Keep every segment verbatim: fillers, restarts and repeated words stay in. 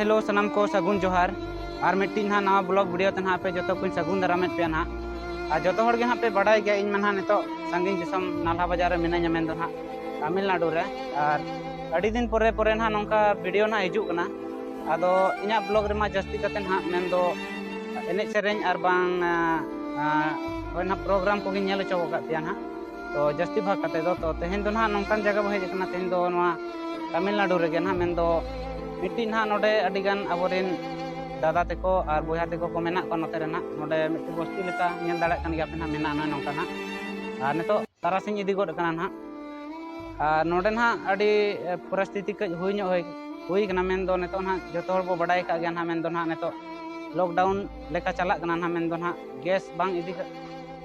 Hello, ᱥᱟᱱᱟᱢ ᱠᱚ ᱥᱟᱹᱜᱩᱱ ᱡᱚᱦᱟᱨ᱾ ᱟᱨ ᱢᱤᱫᱴᱤᱡ ᱱᱟᱦᱟᱜ ᱱᱟᱣᱟ ᱵᱞᱚᱜ ᱵᱷᱤᱰᱤᱭᱳ ᱛᱮ ᱱᱟᱦᱟᱜ ᱟᱯᱮ ᱡᱚᱛᱚ ᱠᱚᱧ ᱥᱟᱹᱜᱩᱱ ᱫᱟᱨᱟᱢᱮᱫ ᱯᱮᱭᱟ ᱱᱟᱦᱟᱜ᱾ ᱟᱨ ᱡᱚᱛᱚ ᱦᱚᱲ ᱜᱮ ᱱᱟᱦᱟᱜ ᱯᱮ ᱵᱟᱰᱟᱭ ᱜᱮᱭᱟ, ᱤᱧ ᱢᱟ ᱱᱟᱦᱟᱜ ᱱᱤᱛᱚᱜ ᱥᱟᱺᱜᱤᱧ ᱫᱤᱥᱚᱢ ᱱᱟᱞᱦᱟ ᱵᱟᱡᱟᱨ ᱨᱮ ᱢᱤᱱᱟᱹᱧᱟ, ᱢᱮᱱ ᱫᱚ ᱱᱟᱦᱟᱜ ᱛᱟᱢᱤᱞᱱᱟᱰᱩ ᱨᱮ᱾ ᱟᱨ ᱟᱹᱰᱤ ᱫᱤᱱ ᱯᱚᱨᱮ ᱯᱚᱨᱮ ᱱᱟᱦᱟᱜ ᱱᱚᱝᱠᱟ ᱵᱷᱤᱰᱤᱭᱳ ᱱᱟᱦᱟᱜ ᱦᱤᱡᱩᱜ ᱠᱟᱱᱟ᱾ ᱟᱫᱚ ᱤᱧᱟᱹᱜ ᱵᱞᱚᱜ ᱨᱮᱢᱟ ᱡᱟᱹᱥᱛᱤ ᱠᱟᱛᱮ ᱱᱟᱦᱟᱜ ᱢᱮᱱ ᱫᱚ ᱮᱱᱮᱡ ᱥᱮᱨᱮᱧ ᱟᱨ ᱵᱟᱝ, ᱟᱸ, ᱟᱸ, ᱦᱳᱭ ᱱᱟᱦᱟᱜ ᱯᱨᱳᱜᱨᱟᱢ ᱠᱚᱜᱮᱧ ᱧᱮᱞ ᱦᱚᱪᱚ ᱟᱠᱟᱫ ᱯᱮᱭᱟ ᱱᱟᱦᱟᱜ᱾ ᱛᱚ ᱡᱟᱹᱥᱛᱤ ᱵᱷᱟᱜᱽ ᱠᱟᱛᱮ ᱫᱚ, ᱛᱚ ᱛᱮᱦᱮᱧ ᱫᱚ ᱱᱟᱦᱟᱜ ᱱᱚᱝᱠᱟᱱ ᱡᱟᱭᱜᱟ ᱵᱚ ᱦᱮᱡ ᱟᱠᱟᱱᱟ, ᱛᱮᱦᱮᱧ ᱫᱚ ᱱᱚᱣᱟ ᱛᱟᱢᱤᱞᱱᱟᱰᱩ ᱨᱮᱜᱮ ᱱᱟᱦᱟᱜ, ᱢᱮᱱ ᱫᱚ ᱢᱤᱫᱴᱤᱡ ᱱᱟᱦᱟᱜ ᱱᱚᱰᱮ ᱟᱹᱰᱤ ᱜᱟᱱ ᱟᱵᱚᱨᱮᱱ ᱫᱟᱫᱟ ᱛᱮᱠᱚ ᱟᱨ ᱵᱚᱭᱦᱟ ᱛᱮᱠᱚ ᱠᱚ ᱢᱮᱱᱟᱜ ᱠᱚᱣᱟ ᱱᱚᱛᱮ ᱨᱮ ᱱᱟᱦᱟᱜ᱾ ᱱᱚᱰᱮ ᱢᱤᱫᱴᱤᱡ ᱵᱚᱥᱛᱤ ᱞᱮᱠᱟ ᱧᱮᱞ ᱫᱟᱲᱮᱭᱟᱜ ᱠᱟᱱ ᱜᱮᱭᱟ ᱯᱮ ᱱᱟᱦᱟᱜ, ᱢᱮᱱᱟᱜᱼᱟ ᱱᱚᱜᱼᱚᱭ ᱱᱚᱝᱠᱟ ᱱᱟᱦᱟᱜ᱾ ᱟᱨ ᱱᱤᱛᱚᱜ ᱛᱟᱨᱟᱥᱤᱧ ᱤᱫᱤ ᱜᱚᱫ ᱟᱠᱟᱱᱟ ᱱᱟᱦᱟᱜ᱾ ᱟᱨ ᱱᱚᱰᱮ ᱱᱟᱦᱟᱜ ᱟᱹᱰᱤ, ᱮ, ᱯᱚᱨᱤᱥᱛᱷᱤᱛᱤ ᱠᱟᱹᱡ ᱦᱩᱭ ᱧᱚᱜ ᱦᱩᱭ, ᱦᱩᱭ ᱠᱟᱱᱟ, ᱢᱮᱱ ᱫᱚ ᱱᱤᱛᱚᱜ ᱱᱟᱦᱟᱜ ᱡᱚᱛᱚ ᱦᱚᱲ ᱵᱚ ᱵᱟᱰᱟᱭ ᱟᱠᱟᱫ ᱜᱮᱭᱟ ᱱᱟᱦᱟᱜ, ᱢᱮᱱ ᱫᱚ ᱱᱟᱦᱟᱜ ᱱᱤᱛᱚᱜ ᱞᱚᱠᱰᱟᱣᱩᱱ ᱞᱮᱠᱟ ᱪᱟᱞᱟᱜ ᱠᱟᱱᱟ ᱱᱟᱦᱟᱜ, ᱢᱮᱱ ᱫᱚ ᱱᱟᱦᱟᱜ ᱜᱮᱥ ᱵᱟᱝ ᱤᱫᱤ ᱠᱟ-,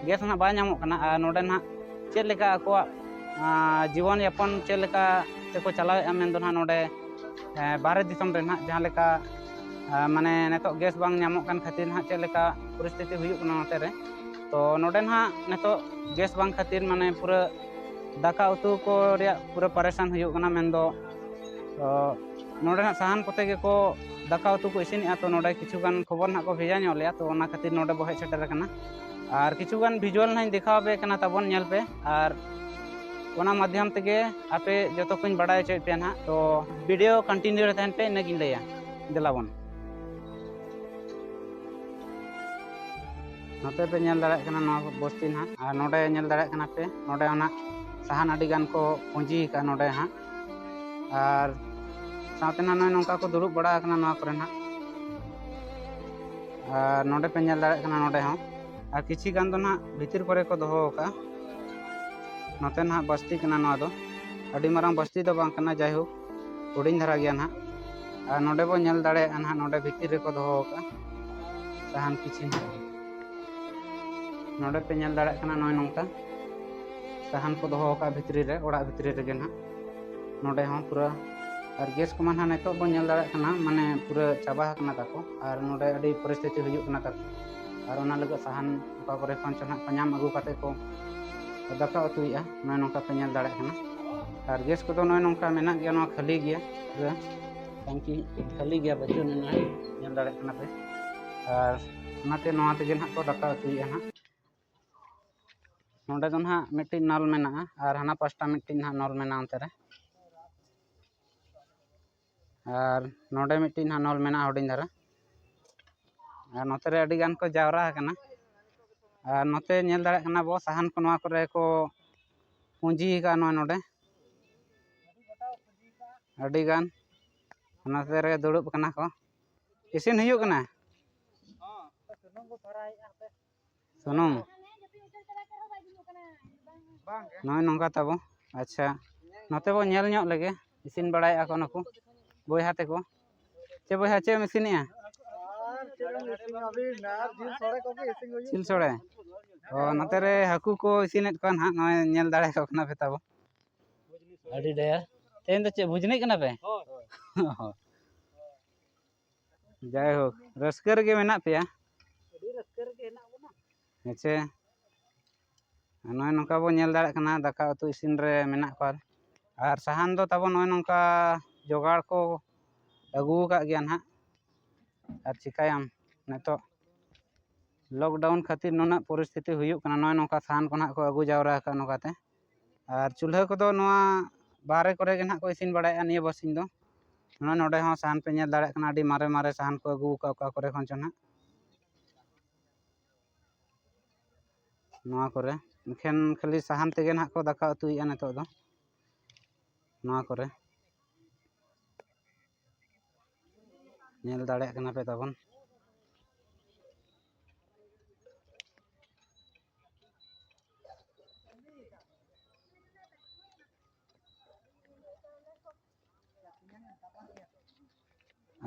ᱜᱮᱥ ᱱᱟᱦᱟᱜ ᱵᱟᱭ ᱧᱟᱢᱚᱜ ᱠᱟᱱᱟ᱾ ᱟᱨ ᱱᱚᱰᱮ ᱱᱟᱦᱟᱜ ᱪᱮᱫ ᱞᱮᱠᱟ ᱟᱠᱚᱣᱟᱜ, ᱟᱸ, ᱡᱤᱵᱚᱱ ᱭᱟᱯᱚᱱ ᱪᱮᱫ ᱞᱮᱠᱟ ᱛᱮᱠᱚ ᱪᱟᱞᱟᱣᱮᱫᱼᱟ, ᱢᱮᱱ ᱫᱚ ᱱᱟᱦᱟᱜ ᱱᱚᱰᱮ, ᱮᱸ, ᱵᱟᱦᱨᱮ ᱫᱤᱥᱚᱢ ᱨᱮ ᱱᱟᱦᱟᱜ ᱡᱟᱦᱟᱸ ᱞᱮᱠᱟ, ᱟᱸ, ᱢᱟᱱᱮ ᱱᱤᱛᱚᱜ ᱜᱮᱥ ᱵᱟᱝ ᱧᱟᱢᱚᱜ ᱠᱟᱱ ᱠᱷᱟᱹᱛᱤᱨ ᱱᱟᱦᱟᱜ ᱪᱮᱫ ᱞᱮᱠᱟ ᱯᱚᱨᱤᱥᱛᱷᱤᱛᱤ ᱦᱩᱭᱩᱜ ᱠᱟᱱᱟ ᱱᱚᱛᱮ ᱨᱮ᱾ ᱛᱚ ᱱᱚᱰᱮ ᱱᱟᱦᱟᱜ ᱱᱤᱛᱚᱜ ᱜᱮᱥ ᱵᱟᱝ ᱠᱷᱟᱹᱛᱤᱨ ᱢᱟᱱᱮ ᱯᱩᱨᱟᱹ ᱫᱟᱠᱟ ᱩᱛᱩ ᱠᱚ ᱨᱮᱭᱟᱜ ᱯᱩᱨᱟᱹ ᱯᱟᱨᱮᱥᱟᱱ ᱦᱩᱭᱩᱜ ᱠᱟᱱᱟ, ᱢᱮᱱ ᱫᱚ, ᱛᱚ ᱱᱚᱰᱮ ᱱᱟᱦᱟᱜ ᱥᱟᱦᱟᱱ ᱠᱚᱛᱮ ᱜᱮᱠᱚ ᱫᱟᱠᱟ ᱩᱛᱩ ᱠᱚ ᱤᱥᱤᱱᱮᱫᱼᱟ᱾ ᱛᱚ ᱱᱚᱰᱮ ᱠᱤᱪᱷᱩ ᱜᱟᱱ ᱠᱷᱚᱵᱚᱨ ᱱᱟᱦᱟᱜ ᱠᱚ ᱵᱷᱮᱡᱟ ᱧᱚᱜ ᱞᱮᱭᱟ, ᱛᱚ ᱚᱱᱟ ᱠᱷᱟᱹᱛᱤᱨ ᱱᱚᱰᱮ ᱵᱚ ᱦᱮᱡ ᱥᱮᱴᱮᱨ ᱟᱠᱟᱱᱟ᱾ ᱟᱨ ᱠᱤᱪᱷᱩ ᱜᱟᱱ ᱵᱷᱤᱡᱩᱣᱟᱞ ᱱᱟᱦᱟᱜ ᱤᱧ ᱫᱮᱠᱷᱟᱣ ᱟᱯᱮ ᱠᱟᱱᱟ, ᱛᱟᱵᱚᱱ ᱧᱮᱞ ᱯᱮ᱾ ᱟᱨ ᱚᱱᱟ ᱢᱟᱫᱽᱫᱷᱚᱢ ᱛᱮᱜᱮ ᱟᱯᱮ ᱡᱚᱛᱚ ᱠᱚᱧ ᱵᱟᱲᱟᱭ ᱦᱚᱪᱚᱭᱮᱫ ᱯᱮᱭᱟ ᱱᱟᱦᱟᱜ᱾ ᱛᱚ ᱵᱷᱤᱰᱤᱭᱳ ᱠᱚᱱᱴᱤᱱᱤᱭᱩ ᱨᱮ ᱛᱟᱦᱮᱱ ᱯᱮ, ᱤᱱᱟᱹᱜᱤᱧ ᱞᱟᱹᱭᱟ᱾ ᱫᱮᱞᱟ ᱵᱚᱱ᱾ ᱱᱚᱛᱮ ᱯᱮ ᱧᱮᱞ ᱫᱟᱲᱮᱭᱟᱜ ᱠᱟᱱᱟ ᱱᱚᱣᱟ ᱵᱚᱥᱛᱤ ᱱᱟᱦᱟᱜ, ᱟᱨ ᱱᱚᱰᱮ ᱧᱮᱞ ᱫᱟᱲᱮᱭᱟᱜ ᱠᱟᱱᱟ ᱯᱮ, ᱱᱚᱰᱮ ᱚᱱᱟ ᱥᱟᱦᱟᱱ ᱟᱹᱰᱤ ᱜᱟᱱ ᱠᱚ ᱯᱩᱸᱡᱤ ᱟᱠᱟᱫᱼᱟ ᱱᱚᱰᱮ ᱦᱟᱸᱜ᱾ ᱟᱨ ᱥᱟᱶᱛᱮ ᱱᱟᱦᱟᱜ ᱱᱚᱜᱼᱚᱭ ᱱᱚᱝᱠᱟ ᱠᱚ ᱫᱩᱲᱩᱵ ᱵᱟᱲᱟ ᱟᱠᱟᱱᱟ ᱱᱚᱣᱟ ᱠᱚᱨᱮ ᱱᱟᱦᱟᱜ᱾ ᱟᱨ ᱱᱚᱰᱮ ᱯᱮ ᱧᱮᱞ ᱫᱟᱲᱮᱭᱟᱜ ᱠᱟᱱᱟ ᱱᱚᱰᱮ ᱦᱚᱸ, ᱟᱨ ᱠᱤᱪᱷᱤ ᱜᱟᱱ ᱫᱚ ᱱᱟᱦᱟᱜ ᱵᱷᱤᱛᱤᱨ ᱠᱚᱨᱮ ᱠᱚ ᱫᱚᱦᱚ ᱟᱠᱟᱫᱼᱟ᱾ ᱱᱚᱛᱮ ᱱᱟᱦᱟᱜ ᱵᱟᱥᱛᱤ ᱠᱟᱱᱟ ᱱᱚᱣᱟ ᱫᱚ, ᱟᱹᱰᱤ ᱢᱟᱨᱟᱝ ᱵᱟᱥᱛᱤ ᱫᱚ ᱵᱟᱝ ᱠᱟᱱᱟ, ᱡᱟᱭᱦᱳᱠ ᱦᱩᱰᱤᱧ ᱫᱷᱟᱨᱟ ᱜᱮᱭᱟ ᱱᱟᱦᱟᱜ᱾ ᱟᱨ ᱱᱚᱰᱮ ᱵᱚ ᱧᱮᱞ ᱫᱟᱲᱮᱭᱟᱜᱼᱟ ᱱᱟᱦᱟᱜ, ᱱᱚᱰᱮ ᱵᱷᱤᱛᱤᱨ ᱨᱮᱠᱚ ᱫᱚᱦᱚ ᱟᱠᱟᱫᱼᱟ ᱥᱟᱦᱟᱱ ᱠᱤᱪᱷᱤ᱾ ᱱᱚᱰᱮ ᱯᱮ ᱧᱮᱞ ᱫᱟᱲᱮᱭᱟᱜ ᱠᱟᱱᱟ ᱱᱚᱜᱼᱚᱭ ᱱᱚᱝᱠᱟ ᱥᱟᱦᱟᱱ ᱠᱚ ᱫᱚᱦᱚ ᱟᱠᱟᱫᱼᱟ ᱵᱷᱤᱛᱨᱤ ᱨᱮ, ᱚᱲᱟᱜ ᱵᱷᱤᱛᱨᱤ ᱨᱮᱜᱮ ᱱᱟᱦᱟᱜ᱾ ᱱᱚᱰᱮ ᱦᱚᱸ ᱯᱩᱨᱟᱹ, ᱟᱨ ᱜᱮᱥ ᱠᱚᱢᱟ ᱱᱟᱦᱟᱜ ᱱᱤᱛᱚᱜ ᱵᱚᱱ ᱧᱮᱞ ᱫᱟᱲᱮᱭᱟᱜ ᱠᱟᱱᱟ, ᱢᱟᱱᱮ ᱯᱩᱨᱟᱹ ᱪᱟᱵᱟ ᱟᱠᱟᱱᱟ ᱛᱟᱠᱚ, ᱟᱨ ᱱᱚᱰᱮ ᱟᱹᱰᱤ ᱯᱚᱨᱤᱥᱛᱷᱤᱛᱤ ᱦᱩᱭᱩᱜ ᱠᱟᱱᱟ ᱛᱟᱠᱚ᱾ ᱟᱨ ᱚᱱᱟ ᱞᱟᱹᱜᱤᱫ ᱥᱟᱦᱟᱱ ᱚᱠᱟ ᱠᱚᱨᱮ ᱠᱷᱚᱱ ᱪᱚ ᱱᱟᱦᱟᱜ ᱠᱚ ᱧᱟᱢ ᱟᱹᱜᱩ ᱠᱟᱛᱮ ᱠᱚ ᱫᱟᱠᱟ ᱩᱛᱩᱭᱮᱫᱼᱟ, ᱱᱚᱜᱼᱚᱭ ᱱᱚᱝᱠᱟ ᱯᱮ ᱧᱮᱞ ᱫᱟᱲᱮᱭᱟᱜ ᱠᱟᱱᱟ᱾ ᱟᱨ ᱜᱮᱥ ᱠᱚᱫᱚ ᱱᱚᱜᱼᱚᱭ ᱱᱚᱝᱠᱟ ᱢᱮᱱᱟᱜ ᱜᱮᱭᱟ, ᱱᱚᱣᱟ ᱠᱷᱟᱹᱞᱤ ᱜᱮᱭᱟ ᱯᱩᱨᱟᱹ᱾ ᱴᱟᱝᱠᱤ ᱠᱷᱟᱹᱞᱤ ᱜᱮᱭᱟ, ᱵᱟᱹᱪᱩᱜ ᱟᱱᱟ, ᱧᱮᱞ ᱫᱟᱲᱮᱭᱟᱜ ᱠᱟᱱᱟ ᱯᱮ᱾ ᱟᱨ ᱚᱱᱟᱛᱮ ᱱᱚᱣᱟ ᱛᱮᱜᱮ ᱱᱟᱦᱟᱜ ᱠᱚ ᱫᱟᱠᱟ ᱩᱛᱩᱭᱮᱫᱼᱟ ᱱᱟᱦᱟᱜ᱾ ᱱᱚᱰᱮ ᱫᱚ ᱱᱟᱦᱟᱜ ᱢᱤᱫᱴᱤᱡ ᱱᱚᱞ ᱢᱮᱱᱟᱜᱼᱟ ᱟᱨ ᱦᱟᱱᱟ ᱯᱟᱥᱴᱟ ᱢᱤᱫᱴᱤᱡ ᱱᱟᱦᱟᱜ ᱱᱚᱞ ᱢᱮᱱᱟᱜᱼᱟ ᱚᱱᱛᱮ ᱨᱮ᱾ ᱟᱨ ᱱᱚᱰᱮ ᱢᱤᱫᱴᱤᱡ ᱱᱟᱦᱟᱜ ᱱᱚᱞ ᱢᱮᱱᱟᱜᱼᱟ ᱦᱩᱰᱤᱧ ᱫᱷᱟᱨᱟ᱾ ᱟᱨ ᱱᱚᱛᱮ ᱨᱮ ᱟᱹᱰᱤ ᱜᱟᱱ ᱠᱚ ᱡᱟᱣᱨᱟ ᱟᱠᱟᱱᱟ᱾ ᱟᱨ ᱱᱚᱛᱮ ᱧᱮᱞ ᱫᱟᱲᱮᱭᱟᱜ ᱠᱟᱱᱟ ᱵᱚ, ᱥᱟᱦᱟᱱ ᱠᱚ ᱱᱚᱣᱟ ᱠᱚᱨᱮ ᱠᱚ ᱯᱩᱸᱡᱤ ᱟᱠᱟᱫᱼᱟ ᱱᱚᱣᱟ ᱱᱚᱰᱮ᱾ ᱟᱹᱰᱤ ᱜᱟᱱ ᱱᱚᱛᱮ ᱨᱮ ᱫᱩᱲᱩᱵ ᱠᱟᱱᱟ ᱠᱚ᱾ ᱤᱥᱤᱱ ᱦᱩᱭᱩᱜ ᱠᱟᱱᱟ᱾ ᱥᱩᱱᱩᱢ᱾ ᱱᱚᱜᱼᱚᱭ ᱱᱚᱝᱠᱟ ᱛᱟᱵᱚ᱾ ᱟᱪᱪᱷᱟ, ᱱᱚᱛᱮ ᱵᱚ ᱧᱮᱞ ᱧᱚᱜ ᱞᱮᱜᱮ, ᱤᱥᱤᱱ ᱵᱟᱲᱟᱭᱮᱫᱼᱟ ᱠᱚ ᱱᱩᱠᱩ ᱵᱚᱭᱦᱟ ᱛᱮᱠᱚ᱾ ᱪᱮᱫ ᱵᱚᱭᱦᱟ, ᱪᱮᱫ ᱮᱢ ᱤᱥᱤᱱᱮᱜᱼᱟ? ᱟᱨ ᱪᱮᱫ ᱮᱢ ᱤᱥᱤᱱᱟ ᱟᱹᱵᱤᱱ? ᱟᱨ ᱡᱤᱞ ᱥᱚᱲᱮ ᱠᱚᱜᱮ ᱤᱥᱤᱱ ᱦᱩᱭᱩᱜ ᱡᱤᱞ ᱥᱚᱲᱮ? ᱚ, ᱱᱚᱛᱮ ᱨᱮ ᱦᱟᱹᱠᱩ ᱠᱚ ᱤᱥᱤᱱᱮᱫ ᱠᱚᱣᱟ ᱱᱟᱦᱟᱜ, ᱱᱚᱜᱼᱚᱭ ᱧᱮᱞ ᱫᱟᱲᱮᱭᱟᱠᱚ ᱠᱟᱱᱟ ᱯᱮ ᱛᱟᱵᱚ᱾ ᱟᱹᱰᱤ ᱰᱷᱮᱨ᱾ ᱛᱮᱦᱮᱧ ᱫᱚ ᱪᱮᱫ ᱵᱷᱩᱡᱽᱱᱤᱜ ᱠᱟᱱᱟ ᱯᱮ? ᱡᱟᱭᱦᱳᱠ, ᱨᱟᱹᱥᱠᱟᱹ ᱨᱮᱜᱮ ᱢᱮᱱᱟᱜ ᱯᱮᱭᱟ᱾ ᱟᱹᱰᱤ ᱨᱟᱹᱥᱠᱟᱹ ᱨᱮᱜᱮ ᱦᱮᱱᱟᱜ ᱵᱚᱱᱟ᱾ ᱦᱮᱸᱪᱮ? ᱟᱨ ᱱᱚᱜᱼᱚᱭ ᱱᱚᱝᱠᱟ ᱵᱚᱱ ᱧᱮᱞ ᱫᱟᱲᱮᱭᱟᱜ ᱠᱟᱱᱟ, ᱫᱟᱠᱟ ᱩᱛᱩ ᱤᱥᱤᱱ ᱨᱮ ᱢᱮᱱᱟᱜ ᱠᱚᱣᱟ᱾ ᱟᱨ ᱥᱟᱦᱟᱱ ᱫᱚ ᱛᱟᱵᱚ ᱱᱚᱜᱼᱚᱭ ᱱᱚᱝᱠᱟ ᱡᱚᱜᱟᱲ ᱠᱚ ᱟᱹᱜᱩ ᱟᱠᱟᱫ ᱜᱮᱭᱟ ᱱᱟᱦᱟᱜ᱾ ᱟᱨ ᱪᱤᱠᱟᱹᱭᱟᱢ, ᱱᱤᱛᱚᱜ lockdown ᱠᱷᱟᱹᱛᱤᱨ ᱱᱩᱱᱟᱹᱜ ᱯᱚᱨᱤᱥᱛᱷᱤᱛᱤ ᱦᱩᱭᱩᱜ ᱠᱟᱱᱟ᱾ ᱱᱚᱜᱼᱚᱭ ᱱᱚᱝᱠᱟ ᱥᱟᱦᱟᱱ ᱠᱚ ᱱᱟᱦᱟᱜ ᱠᱚ ᱟᱹᱜᱩ ᱡᱟᱣᱨᱟ ᱟᱠᱟᱫ ᱱᱚᱝᱠᱟᱛᱮ᱾ ᱟᱨ ᱪᱩᱞᱦᱟᱹ ᱠᱚᱫᱚ ᱱᱚᱣᱟ ᱵᱟᱦᱨᱮ ᱠᱚᱨᱮ ᱜᱮ ᱱᱟᱦᱟᱜ ᱠᱚ ᱤᱥᱤᱱ ᱵᱟᱲᱟᱭᱮᱫᱼᱟ ᱱᱤᱭᱟᱹ ᱵᱟᱨᱥᱤᱧ ᱫᱚ᱾ ᱱᱚᱜᱼᱚᱭ ᱱᱚᱰᱮ ᱦᱚᱸ ᱥᱟᱦᱟᱱ ᱯᱮ ᱧᱮᱞ ᱫᱟᱲᱮᱭᱟᱜ ᱠᱟᱱᱟ, ᱟᱹᱰᱤ ᱢᱟᱨᱮ ᱢᱟᱨᱮ ᱥᱟᱦᱟᱱ ᱠᱚ ᱟᱹᱜᱩ ᱟᱠᱟᱫ ᱚᱠᱟ ᱠᱚᱨᱮ ᱠᱷᱚᱱ ᱪᱚ ᱱᱟᱦᱟᱜ᱾ ᱱᱚᱣᱟ ᱠᱚᱨᱮ ᱮᱱᱠᱷᱟᱱ ᱠᱷᱟᱹᱞᱤ ᱥᱟᱦᱟᱱ ᱛᱮᱜᱮ ᱱᱟᱦᱟᱜ ᱠᱚ ᱫᱟᱠᱟ ᱩᱛᱩᱭᱮᱫᱼᱟ ᱱᱤᱛᱚᱜ ᱫᱚ᱾ ᱱᱚᱣᱟ ᱠᱚᱨᱮ ᱧᱮᱞ ᱫᱟᱲᱮᱭᱟᱜ ᱠᱟᱱᱟ ᱯᱮ ᱛᱟᱵᱚᱱ᱾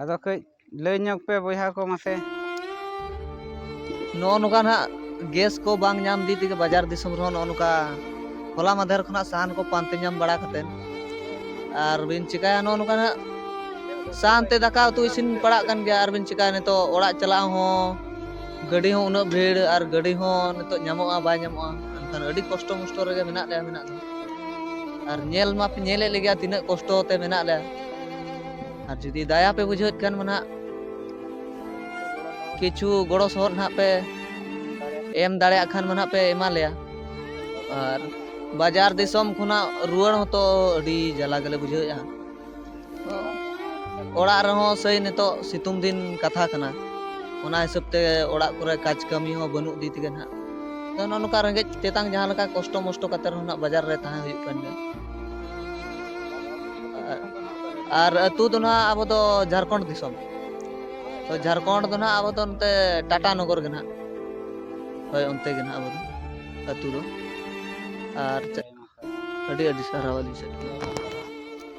ᱟᱫᱚ ᱠᱟᱹᱡ ᱞᱟᱹᱭ ᱧᱚᱜ ᱯᱮ ᱵᱚᱭᱦᱟ ᱠᱚ ᱢᱟᱥᱮ᱾ ᱱᱚᱜᱼᱚ ᱱᱚᱝᱠᱟ ᱱᱟᱦᱟᱜ ᱜᱮᱥ ᱠᱚ ᱵᱟᱝ ᱧᱟᱢ ᱤᱫᱤ ᱛᱮᱜᱮ ᱵᱟᱡᱟᱨ ᱫᱤᱥᱚᱢ ᱨᱮᱦᱚᱸ ᱱᱚᱜᱼᱚ ᱱᱚᱝᱠᱟ ᱦᱚᱞᱟ ᱢᱟᱫᱷᱮᱨ ᱠᱷᱚᱱᱟᱜ ᱥᱟᱦᱟᱱ ᱠᱚ ᱯᱟᱱᱛᱮ ᱧᱟᱢ ᱵᱟᱲᱟ ᱠᱟᱛᱮᱫ ᱟᱨ ᱵᱤᱱ ᱪᱤᱠᱟᱹᱭᱟ, ᱱᱚᱜᱼᱚ ᱱᱚᱝᱠᱟ ᱱᱟᱦᱟᱜ ᱥᱟᱦᱟᱱ ᱛᱮ ᱫᱟᱠᱟ ᱩᱛᱩ ᱤᱥᱤᱱ ᱯᱟᱲᱟᱜ ᱠᱟᱱ ᱜᱮᱭᱟ᱾ ᱟᱨ ᱵᱤᱱ ᱪᱤᱠᱟᱹᱭᱟ, ᱱᱤᱛᱚᱜ ᱚᱲᱟᱜ ᱪᱟᱞᱟᱜ ᱦᱚᱸ ᱜᱟᱹᱰᱤ ᱦᱚᱸ ᱩᱱᱟᱹᱜ ᱵᱷᱤᱲ, ᱟᱨ ᱜᱟᱹᱰᱤ ᱦᱚᱸ ᱱᱤᱛᱚᱜ ᱧᱟᱢᱚᱜᱼᱟ ᱵᱟᱭ ᱧᱟᱢᱚᱜᱼᱟ᱾ ᱮᱱᱠᱷᱟᱱ ᱟᱹᱰᱤ ᱠᱚᱥᱴᱚ ᱢᱚᱥᱴᱚ ᱨᱮᱜᱮ ᱢᱮᱱᱟᱜ ᱞᱮᱭᱟ ᱢᱮᱱᱟᱜ ᱫᱚ᱾ ᱟᱨ ᱧᱮᱞ ᱢᱟᱯᱮ ᱧᱮᱞᱮᱫ ᱞᱮᱜᱮᱭᱟ ᱛᱤᱱᱟᱹᱜ ᱠᱚᱥᱴᱚ ᱛᱮ ᱢᱮᱱᱟᱜ ᱞᱮᱭᱟ᱾ ᱟᱨ ᱡᱩᱫᱤ ᱫᱟᱭᱟ ᱯᱮ ᱵᱩᱡᱷᱟᱹᱣᱮᱫ ᱠᱷᱟᱱ ᱢᱟ ᱱᱟᱦᱟᱜ ᱠᱤᱪᱷᱩ ᱜᱚᱲᱚ ᱥᱚᱦᱚᱫ ᱱᱟᱦᱟᱜ ᱯᱮ ᱮᱢ ᱫᱟᱲᱮᱭᱟᱜ ᱠᱷᱟᱱ ᱢᱟ ᱱᱟᱦᱟᱜ ᱯᱮ ᱮᱢᱟ ᱞᱮᱭᱟ᱾ ᱟᱨ ᱵᱟᱡᱟᱨ ᱫᱤᱥᱚᱢ ᱠᱷᱚᱱᱟᱜ ᱨᱩᱣᱟᱹᱲ ᱦᱚᱸᱛᱚ ᱟᱹᱰᱤ ᱡᱟᱞᱟ ᱜᱮᱞᱮ ᱵᱩᱡᱷᱟᱹᱣᱮᱫᱼᱟ᱾ ᱚᱲᱟᱜ ᱨᱮᱦᱚᱸ ᱥᱮᱭ ᱱᱤᱛᱚᱜ ᱥᱤᱛᱩᱝ ᱫᱤᱱ ᱠᱟᱛᱷᱟ ᱠᱟᱱᱟ, ᱚᱱᱟ ᱦᱤᱥᱟᱹᱵ ᱛᱮ ᱚᱲᱟᱜ ᱠᱚᱨᱮ ᱠᱟᱡᱽ ᱠᱟᱹᱢᱤ ᱦᱚᱸ ᱵᱟᱹᱱᱩᱜ ᱤᱫᱤ ᱛᱮᱜᱮ ᱱᱟᱦᱟᱜ᱾ ᱛᱚ, ᱱᱚᱜᱼᱚ ᱱᱚᱝᱠᱟ ᱨᱮᱸᱜᱮᱡ ᱛᱮᱛᱟᱝ ᱡᱟᱦᱟᱸ ᱞᱮᱠᱟ ᱠᱚᱥᱴᱚ ᱢᱚᱥᱴᱚ ᱠᱟᱛᱮ ᱨᱮᱦᱚᱸ ᱱᱟᱦᱟᱜ ᱵᱟᱡᱟᱨ ᱨᱮ ᱛᱟᱦᱮᱸ ᱦᱩᱭᱩᱜ ᱠᱟᱱ ᱜᱮᱭᱟ᱾ ᱟᱨ ᱟᱹᱛᱩ ᱫᱚ ᱱᱟᱦᱟᱜ ᱟᱵᱚ ᱫᱚ ᱡᱷᱟᱲᱠᱷᱚᱸᱰ ᱫᱤᱥᱚᱢ᱾ ᱛᱚ, ᱡᱷᱟᱲᱠᱷᱚᱸᱰ ᱫᱚ ᱱᱟᱦᱟᱜ ᱟᱵᱚ ᱫᱚ ᱱᱚᱛᱮ ᱴᱟᱴᱟ ᱱᱚᱜᱚᱨ ᱜᱮ ᱱᱟᱦᱟᱜ᱾ ᱦᱳᱭ, ᱚᱱᱛᱮ ᱜᱮ ᱱᱟᱦᱟᱜ ᱟᱵᱚ ᱫᱚ ᱟᱹᱛᱩ ᱫᱚ᱾ ᱟᱨ ᱪᱟ-, ᱟᱹᱰᱤ ᱟᱹᱰᱤ ᱥᱟᱨᱦᱟᱣ ᱟᱹᱞᱤᱧ ᱥᱮᱫ ᱠᱷᱚᱱ᱾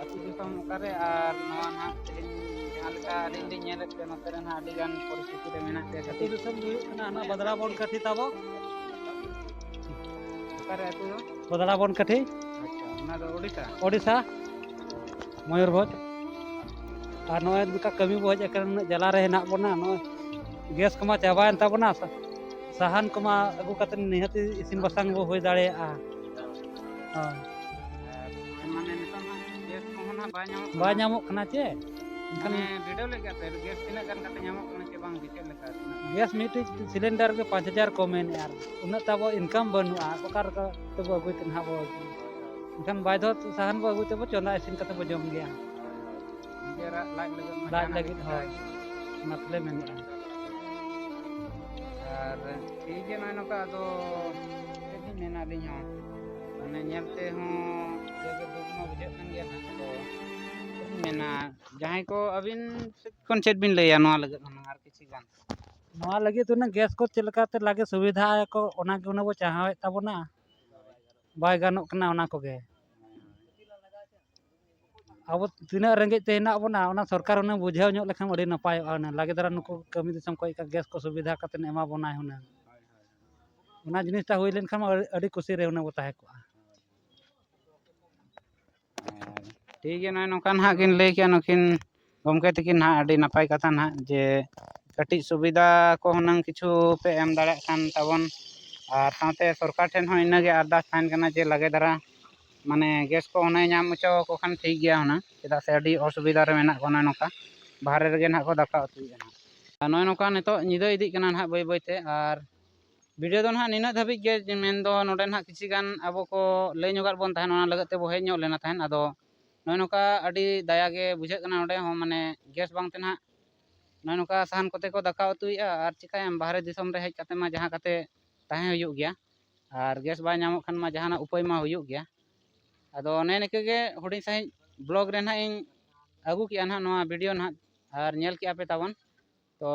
ᱟᱹᱛᱩ ᱫᱤᱥᱚᱢ ᱚᱠᱟᱨᱮ? ᱟᱨ ᱱᱚᱣᱟ ᱱᱟᱦᱟᱜ ᱛᱮᱦᱮᱧ ᱡᱟᱦᱟᱸ ᱞᱮᱠᱟ ᱟᱹᱞᱤᱧ ᱞᱤᱧ ᱧᱮᱞᱮᱫ ᱯᱮ, ᱱᱚᱛᱮ ᱨᱮ ᱱᱟᱦᱟᱜ ᱟᱹᱰᱤ ᱜᱟᱱ ᱯᱚᱨᱤᱥᱛᱷᱤᱛᱤ ᱨᱮ ᱢᱮᱱᱟᱜ ᱯᱮᱭᱟ᱾ ᱟᱹᱛᱩ ᱠᱟᱹᱴᱤᱡ ᱫᱤᱥᱚᱢ ᱫᱚ ᱦᱩᱭᱩᱜ ᱠᱟᱱᱟ ᱦᱟᱱᱟ ᱵᱟᱫᱽᱨᱟ ᱵᱚᱱ ᱠᱟᱹᱴᱷᱤ ᱛᱟᱵᱚ᱾ ᱚᱠᱟᱨᱮ ᱟᱹᱛᱩ ᱫᱚ? ᱵᱟᱫᱽᱨᱟ ᱵᱚᱱ ᱠᱟᱹᱴᱷᱤ᱾ ᱟᱪᱪᱷᱟ, ᱚᱱᱟ ᱫᱚ ᱳᱰᱤᱥᱟ? ᱳᱰᱤᱥᱟ, ᱢᱚᱭᱩᱨᱵᱷᱚᱸᱡᱽ᱾ ᱟᱨ ᱱᱚᱜᱼᱚᱭ ᱱᱚᱝᱠᱟ ᱠᱟᱹᱢᱤ ᱵᱚ ᱦᱮᱡ ᱟᱠᱟᱱᱟ, ᱩᱱᱟᱹᱜ ᱡᱟᱞᱟ ᱨᱮ ᱦᱮᱱᱟᱜ ᱵᱚᱱᱟ, ᱱᱚᱜᱼᱚᱭ ᱜᱮᱥ ᱠᱚᱢᱟ ᱪᱟᱵᱟᱭᱮᱱ ᱛᱟᱵᱚᱱᱟ, ᱥᱟ-, ᱥᱟᱦᱟᱱ ᱠᱚᱢᱟ ᱟᱹᱜᱩ ᱠᱟᱛᱮ ᱱᱤᱦᱟᱹᱛ ᱤᱥᱤᱱ ᱵᱟᱥᱟᱝ ᱵᱚ ᱦᱩᱭ ᱫᱟᱲᱮᱭᱟᱜᱼᱟ᱾ ᱦᱳᱭ᱾ ᱟᱨ ᱢᱟᱱᱮ ᱱᱤᱛᱚᱜ ᱢᱟ ᱜᱮᱥ ᱠᱚᱦᱚᱸ ᱱᱟᱜ ᱵᱟᱭ ᱧᱟᱢᱚᱜ ᱠᱟᱱᱟ᱾ ᱵᱟᱭ ᱧᱟᱢᱚᱜ ᱠᱟᱱᱟ ᱪᱮ? ᱮᱱᱠᱷᱟᱱ ᱢᱟᱱᱮ ᱵᱤᱰᱟᱹᱣ ᱞᱮᱫ ᱜᱮᱭᱟ ᱯᱮ, ᱜᱮᱥ ᱛᱤᱱᱟᱹᱜ ᱜᱟᱱ ᱠᱟᱛᱮ ᱧᱟᱢᱚᱜ ᱠᱟᱱᱟ ᱪᱮ ᱵᱟᱝ ᱜᱮ, ᱪᱮᱫ ᱞᱮᱠᱟ? ᱛᱤᱱᱟᱹᱜ ᱜᱟᱱ? ᱜᱮᱥ ᱢᱤᱫᱴᱤᱡ ᱥᱤᱞᱤᱱᱰᱟᱨ ᱜᱮ ᱯᱟᱸᱪ ᱦᱟᱡᱟᱨ ᱠᱚ ᱢᱮᱱᱮᱫᱼᱟ, ᱟᱨ ᱩᱱᱟᱹᱜ ᱛᱟᱵᱚ ᱤᱱᱠᱟᱢ ᱵᱟᱹᱱᱩᱜᱼᱟ, ᱚᱠᱟ ᱨᱮ ᱛᱮᱵᱚ ᱟᱹᱜᱩᱭ ᱛᱮ ᱱᱟᱦᱟᱜ ᱵᱚ ᱟᱹᱜᱩᱭᱟ? ᱮᱱᱠᱷᱟᱱ ᱵᱟᱭᱫᱷᱚ ᱥᱟᱦᱟᱱ ᱵᱚ ᱟᱹᱜᱩᱭ ᱛᱮᱵᱚ ᱪᱚᱸᱫᱟ ᱤᱥᱤᱱ ᱠᱟᱛᱮ ᱵᱚ ᱡᱚᱢ ᱜᱮᱭᱟ᱾ ᱱᱤᱡᱮᱨᱟᱜ ᱞᱟᱡ ᱞᱟᱹᱜᱤᱫ ᱢᱟ ᱞᱟᱡ ᱡᱟᱦᱟᱱᱟᱜ ᱞᱟᱹᱜᱤᱫ ᱜᱮ ᱦᱚᱸ᱾ ᱪᱤᱠᱟᱹᱭ᱾ ᱚᱱᱟ ᱛᱮᱞᱮ ᱢᱮᱱᱮᱫᱼᱟ᱾ ᱟᱨ ᱴᱷᱤᱠ ᱜᱮᱭᱟ, ᱱᱚᱜᱼᱚᱭ ᱱᱚᱝᱠᱟ ᱟᱫᱚ ᱪᱮᱫ ᱞᱤᱧ ᱢᱮᱱᱟ ᱟᱹᱞᱤᱧ ᱦᱚᱸ, ᱢᱟᱱᱮ ᱧᱮᱞ ᱛᱮᱦᱚᱸ ᱡᱟᱜᱮ ᱫᱩᱠ ᱢᱟ ᱵᱩᱡᱷᱟᱹᱜ ᱠᱟᱱ ᱜᱮᱭᱟ ᱱᱟᱦᱟᱜ᱾ ᱟᱫᱚ ᱪᱮᱫ ᱞᱤᱧ ᱢᱮᱱᱟ, ᱡᱟᱦᱟᱸᱭ ᱠᱚ ᱟᱹᱵᱤᱱ ᱥᱮᱫ ᱠᱷᱚᱱ ᱪᱮᱫ ᱵᱤᱱ ᱞᱟᱹᱭᱟ ᱱᱚᱣᱟ ᱞᱟᱹᱜᱤᱫ ᱦᱩᱱᱟᱹᱝ ᱟᱨ ᱠᱤᱪᱷᱩ ᱜᱟᱱ? ᱱᱚᱣᱟ ᱞᱟᱹᱜᱤᱫ ᱦᱩᱱᱟᱹᱝ ᱜᱮᱥ ᱠᱚ ᱪᱮᱫ ᱞᱮᱠᱟᱛᱮ ᱞᱟᱜᱮ ᱥᱩᱵᱤᱫᱷᱟ ᱟᱠᱚ, ᱚᱱᱟ ᱜᱮ ᱦᱩᱱᱟᱹᱝ ᱵᱚ ᱪᱟᱦᱟᱣᱮᱫ ᱛᱟᱵᱚᱱᱟ᱾ ᱵᱟᱭ ᱜᱟᱱᱚᱜ ᱠᱟᱱᱟ ᱚᱱᱟ ᱠᱚᱜᱮ᱾ ᱟᱵᱚ ᱛᱤᱱᱟᱹᱜ ᱨᱮᱸᱜᱮᱡ ᱛᱮ ᱦᱮᱱᱟᱜ ᱵᱚᱱᱟ, ᱚᱱᱟ ᱥᱚᱨᱠᱟᱨ ᱦᱩᱱᱟᱹᱝ ᱵᱩᱡᱷᱟᱹᱣ ᱧᱚᱜ ᱞᱮᱠᱷᱟᱱ ᱟᱹᱰᱤ ᱱᱟᱯᱟᱭᱚᱜᱼᱟ ᱦᱩᱱᱟᱹᱝ᱾ ᱞᱟᱜᱮ ᱫᱷᱟᱨᱟ ᱱᱩᱠᱩ ᱠᱟᱹᱢᱤ ᱫᱤᱥᱚᱢ ᱠᱷᱚᱱ ᱜᱮᱥ ᱠᱚ ᱥᱩᱵᱤᱫᱷᱟ ᱠᱟᱛᱮ ᱮᱢᱟ ᱵᱚᱱᱟᱭ ᱦᱩᱱᱟᱹᱝ᱾ ᱚᱱᱟ ᱡᱤᱱᱤᱥᱴᱟ ᱦᱩᱭ ᱞᱮᱱᱠᱷᱟᱱ ᱢᱟ ᱟᱹᱰᱤ, ᱟᱹᱰᱤ ᱠᱩᱥᱤ ᱨᱮ ᱦᱩᱱᱟᱹᱝ ᱵᱚ ᱛᱟᱦᱮᱸ ᱠᱚᱜᱼᱟ᱾ ᱴᱷᱤᱠ ᱜᱮᱭᱟ, ᱱᱚᱜᱼᱚᱭ ᱱᱚᱝᱠᱟ ᱱᱟᱦᱟᱜ ᱠᱤᱱ ᱞᱟᱹᱭ ᱠᱮᱜᱼᱟ ᱱᱩᱠᱤᱱ ᱜᱚᱢᱠᱮ ᱛᱟᱹᱠᱤᱱ ᱱᱟᱦᱟᱜ, ᱟᱹᱰᱤ ᱱᱟᱯᱟᱭ ᱠᱟᱛᱷᱟ ᱱᱟᱦᱟᱜ, ᱡᱮ ᱠᱟᱹᱴᱤᱡ ᱥᱩᱵᱤᱫᱷᱟ ᱠᱚ ᱦᱩᱱᱟᱹᱝ ᱠᱤᱪᱷᱩ ᱯᱮ ᱮᱢ ᱫᱟᱲᱮᱭᱟᱜ ᱠᱷᱟᱱ ᱛᱟᱵᱚᱱ, ᱟᱨ ᱥᱟᱶᱛᱮ ᱥᱚᱨᱠᱟᱨ ᱴᱷᱮᱱ ᱦᱚᱸ ᱤᱱᱟᱹᱜᱮ ᱟᱨᱫᱟᱥ ᱛᱟᱦᱮᱱ ᱠᱟᱱᱟ ᱡᱮ ᱞᱟᱜᱮ ᱫᱷᱟᱨᱟ ᱢᱟᱱᱮ ᱜᱮᱥ ᱠᱚ ᱦᱩᱱᱟᱹᱝ ᱧᱟᱢ ᱦᱚᱪᱚ ᱟᱠᱚ ᱠᱷᱟᱱ ᱴᱷᱤᱠ ᱜᱮᱭᱟ ᱦᱩᱱᱟᱹᱝ, ᱪᱮᱫᱟᱜ ᱥᱮ ᱟᱹᱰᱤ ᱚᱥᱩᱵᱤᱫᱷᱟ ᱨᱮ ᱢᱮᱱᱟᱜ ᱠᱚᱣᱟ ᱱᱚᱜᱼᱚᱭ ᱱᱚᱝᱠᱟ ᱵᱟᱦᱨᱮ ᱨᱮᱜᱮ ᱱᱟᱦᱟᱜ ᱠᱚ ᱫᱟᱠᱟ ᱩᱛᱩᱭᱮᱫᱼᱟ ᱱᱟᱦᱟᱜ᱾ ᱟᱨ ᱱᱚᱜᱼᱚᱭ ᱱᱚᱝᱠᱟ ᱱᱤᱛᱚᱜ ᱧᱤᱫᱟᱹ ᱤᱫᱤᱜ ᱠᱟᱱᱟ ᱱᱟᱦᱟᱜ ᱵᱟᱹᱭ ᱵᱟᱹᱭ ᱛᱮ᱾ ᱟᱨ ᱵᱷᱤᱰᱤᱭᱳ ᱫᱚ ᱱᱟᱦᱟᱜ ᱱᱤᱱᱟᱹᱜ ᱫᱷᱟᱹᱵᱤᱡ ᱜᱮ, ᱡᱮ ᱢᱮᱱᱫᱚ ᱱᱚᱰᱮ ᱱᱟᱦᱟᱜ ᱠᱤᱪᱷᱤ ᱜᱟᱱ ᱟᱵᱚ ᱠᱚ ᱞᱟᱹᱭ ᱧᱚᱜᱟᱫ ᱵᱚᱱ ᱛᱟᱦᱮᱱ, ᱚᱱᱟ ᱞᱟᱹᱜᱤᱫ ᱛᱮᱵᱚ ᱦᱮᱡ ᱧᱚᱜ ᱞᱮᱱᱟ ᱛᱟᱦᱮᱱ᱾ ᱟᱫᱚ ᱱᱚᱜᱼᱚᱭ ᱱᱚᱝᱠᱟ ᱟᱹᱰᱤ ᱫᱟᱭᱟ ᱜᱮ ᱵᱩᱡᱷᱟᱹᱜ ᱠᱟᱱᱟ ᱱᱚᱰᱮ ᱦᱚᱸ, ᱢᱟᱱᱮ ᱜᱮᱥ ᱵᱟᱝ ᱛᱮ ᱱᱟᱦᱟᱜ ᱱᱚᱜᱼᱚᱭ ᱱᱚᱝᱠᱟ ᱥᱟᱦᱟᱱ ᱠᱚᱛᱮ ᱠᱚ ᱫᱟᱠᱟ ᱩᱛᱩᱭᱮᱫᱼᱟ᱾ ᱟᱨ ᱪᱤᱠᱟᱹᱭᱟᱢ, ᱵᱟᱦᱨᱮ ᱫᱤᱥᱚᱢ ᱨᱮ ᱦᱮᱡ ᱠᱟᱛᱮ ᱢᱟ ᱡᱟᱦᱟᱸ ᱠᱟᱛᱮ ᱛᱟᱦᱮᱸ ᱦᱩᱭᱩᱜ ᱜᱮᱭᱟ, ᱟᱨ ᱜᱮᱥ ᱵᱟᱭ ᱧᱟᱢᱚᱜ ᱠᱷᱟᱱ ᱢᱟ ᱡᱟᱦᱟᱱᱟᱜ ᱩᱯᱟᱹᱭ ᱢᱟ ᱦᱩᱭᱩᱜ ᱜᱮᱭᱟ᱾ ᱟᱫᱚ ᱚᱱᱮ ᱱᱤᱝᱠᱟᱹ ᱜᱮ ᱦᱩᱰᱤᱧ ᱥᱟᱺᱦᱤᱡ ᱵᱞᱚᱜ ᱨᱮ ᱱᱟᱦᱟᱜ ᱤᱧ ᱟᱹᱜᱩ ᱠᱮᱜᱼᱟ ᱱᱟᱦᱟᱜ ᱱᱚᱣᱟ ᱵᱷᱤᱰᱤᱭᱳ ᱱᱟᱦᱟᱜ, ᱟᱨ ᱧᱮᱞ ᱠᱮᱜᱼᱟ ᱯᱮ ᱛᱟᱵᱚᱱ᱾ ᱛᱚ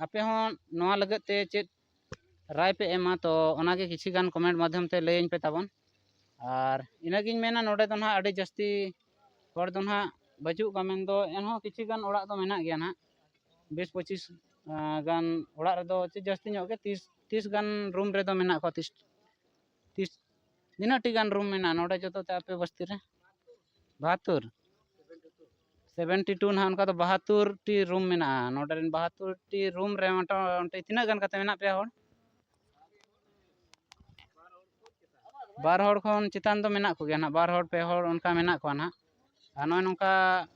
ᱟᱯᱮ ᱦᱚᱸ ᱱᱚᱣᱟ ᱞᱟᱹᱜᱤᱫ ᱛᱮ ᱪᱮᱫ ᱨᱟᱭ ᱯᱮ ᱮᱢᱟ, ᱛᱚ ᱚᱱᱟᱜᱮ ᱠᱤᱪᱷᱤ ᱜᱟᱱ ᱠᱚᱢᱮᱱᱴ ᱢᱟᱫᱽᱫᱷᱚᱢ ᱛᱮ ᱞᱟᱹᱭᱟᱹᱧ ᱯᱮ ᱛᱟᱵᱚᱱ᱾ ᱟᱨ ᱤᱱᱟᱹᱜᱤᱧ ᱢᱮᱱᱟ, ᱱᱚᱰᱮ ᱫᱚ ᱱᱟᱦᱟᱜ ᱟᱹᱰᱤ ᱡᱟᱹᱥᱛᱤ ᱦᱚᱲ ᱫᱚ ᱱᱟᱦᱟᱜ ᱵᱟᱹᱪᱩᱜ ᱠᱚᱣᱟ, ᱢᱮᱱᱫᱚ ᱮᱱᱦᱚᱸ ᱠᱤᱪᱷᱤ ᱜᱟᱱ ᱚᱲᱟᱜ ᱫᱚ ᱢᱮᱱᱟᱜ ᱜᱮᱭᱟ ᱱᱟᱦᱟᱜ, ᱵᱤᱥ ᱯᱚᱸᱪᱤᱥ ᱜᱟᱱ ᱚᱲᱟᱜ ᱨᱮᱫᱚ ᱪᱮ ᱡᱟᱹᱥᱛᱤ ᱧᱚᱜ ᱜᱮ ᱛᱤᱥ ᱛᱤᱥ ᱜᱟᱱ ᱨᱩᱢ ᱨᱮᱫᱚ ᱢᱮᱱᱟᱜ ᱠᱚᱣᱟ᱾ ᱛᱤᱥ ᱛᱤᱥ ᱛᱤᱱᱟᱹᱜ ᱴᱤ ᱜᱟᱱ ᱨᱩᱢ ᱢᱮᱱᱟᱜᱼᱟ ᱱᱚᱰᱮ ᱡᱚᱛᱚ ᱛᱮ ᱟᱯᱮ ᱵᱚᱥᱛᱤ ᱨᱮ? ᱵᱟᱦᱟᱛᱛᱳᱨ? ᱥᱮᱵᱷᱮᱱᱴᱤ ᱴᱩ ᱱᱟᱦᱟᱜ, ᱚᱱᱠᱟ ᱫᱚ ᱵᱟᱦᱟᱛᱛᱳᱨ ᱴᱤ ᱨᱩᱢ ᱢᱮᱱᱟᱜᱼᱟ᱾ ᱱᱚᱰᱮ ᱨᱮᱱ ᱵᱟᱦᱟᱛᱛᱳᱨ ᱴᱤ ᱨᱩᱢ ᱨᱮ ᱢᱚᱴᱟᱢᱩᱴᱤ ᱛᱤᱱᱟᱹᱜ ᱜᱟᱱ ᱠᱟᱛᱮ ᱢᱮᱱᱟᱜ ᱯᱮᱭᱟ ᱦᱚᱲ? ᱵᱟᱨ ᱦᱚᱲ ᱠᱷᱚᱱ ᱪᱮᱛᱟᱱ ᱫᱚ ᱢᱮᱱᱟᱜ ᱠᱚᱜᱮᱭᱟ ᱱᱟᱦᱟᱜ, ᱵᱟᱨ ᱦᱚᱲ ᱯᱮ ᱦᱚᱲ ᱚᱱᱠᱟ ᱢᱮᱱᱟᱜ ᱠᱚᱣᱟ ᱱᱟᱦᱟᱜ᱾ ᱟᱨ ᱱᱚᱜᱼᱚᱭ ᱱᱚᱝᱠᱟ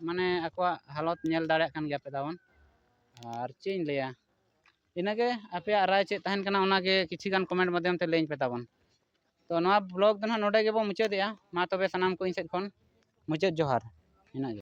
ᱢᱟᱱᱮ ᱟᱠᱚᱣᱟᱜ ᱦᱟᱞᱚᱛ ᱧᱮᱞ ᱫᱟᱲᱮᱭᱟᱜ ᱠᱟᱱ ᱜᱮᱭᱟ ᱯᱮ ᱛᱟᱵᱚᱱ᱾ ᱟᱨ ᱪᱮᱫ ᱤᱧ ᱞᱟᱹᱭᱟ, ᱤᱱᱟᱹᱜᱮ ᱟᱯᱮᱭᱟᱜ ᱨᱟᱭ ᱪᱮᱫ ᱛᱟᱦᱮᱱ ᱠᱟᱱᱟ ᱚᱱᱟᱜᱮ ᱠᱤᱪᱷᱤ ᱜᱟᱱ ᱠᱚᱢᱮᱱᱴ ᱢᱟᱫᱽᱫᱷᱚᱢ ᱛᱮ ᱞᱟᱹᱭᱟᱹᱧ ᱯᱮ ᱛᱟᱵᱚᱱ᱾ ᱛᱚ ᱱᱚᱣᱟ ᱵᱞᱚᱜ ᱫᱚ ᱱᱟᱦᱟᱜ ᱱᱚᱰᱮ ᱜᱮᱵᱚ ᱢᱩᱪᱟᱹᱫᱮᱜᱼᱟ᱾ ᱢᱟ ᱛᱚᱵᱮ ᱥᱟᱱᱟᱢ ᱠᱚ ᱤᱧ ᱥᱮᱫ ᱠᱷᱚᱱ ᱢᱩᱪᱟᱹᱫ ᱡᱚᱦᱟᱨ᱾ ᱤᱱᱟᱹᱜᱮ᱾